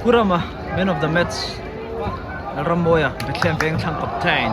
Kurama man of the match Lalrammawia Bethlehem Vengthlang captain.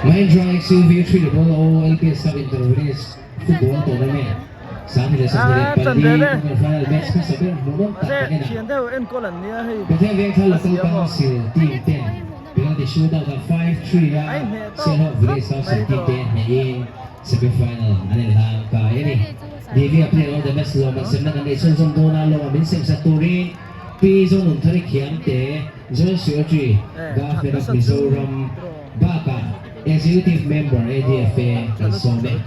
Mahindra XUV 300 LPS Cup Inter-Village Football Tournament 2024 quarter final match hmasa ber hmuhnawm tak kan en a. Bethlehem Vengthar Local Council team ten penalty shootout ah 5-3 a Sialhawk Village Council team te hnehin semi-final an inhlang kai a ni. Divya player of the match lawm an semna kan neih chhunzawm dawn a, lawm a min semsak turin Pi Zonunthari Khiangte, Joint Secretary, Government of Mizoram bakah Executive Member ADFA kan sawm e.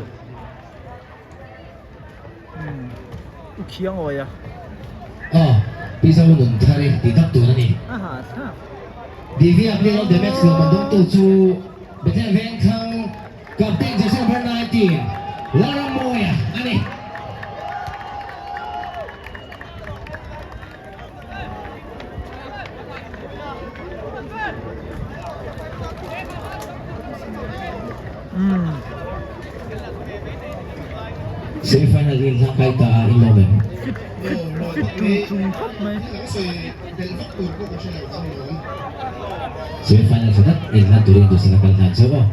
Aw, Pi Zonunthari tih tak tur a ni. Divya Player of the Match lawm an dawngtu chu Bethlehem Vengthlang Captain jersey number 19 Lalrammawia a ni. Semi final in hlang kai ta a in lawm em? Semi final tha tak in hlan turin duhsakna kan hlan chauh aw.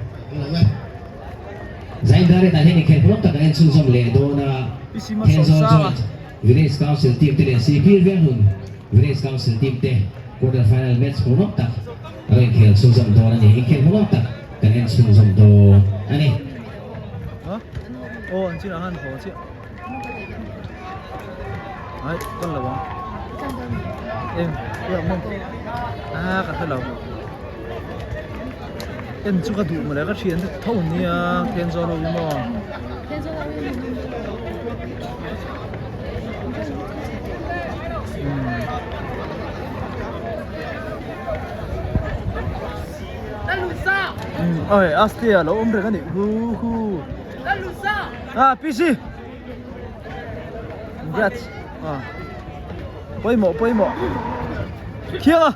Zaidar tah hian inkhel hmuhnawm tak an en chhunzawm leh dawn a, Thenzawl Joint Village Council team te leh Sihphir Venghmun Village Council team te quarter final match hmuhnawm tak a lo inkhel chhunzawm dawn a ni. Inkhel hmuhnawm tak kan en chhunzawm dawn a ni. En chu ka duh mawle ka thian te tho nia Thenzawl ho hi maw. Oi Astea lo awm reng a nih hu hu ah PC Congrats ah pawimawh pawimawh thiang a.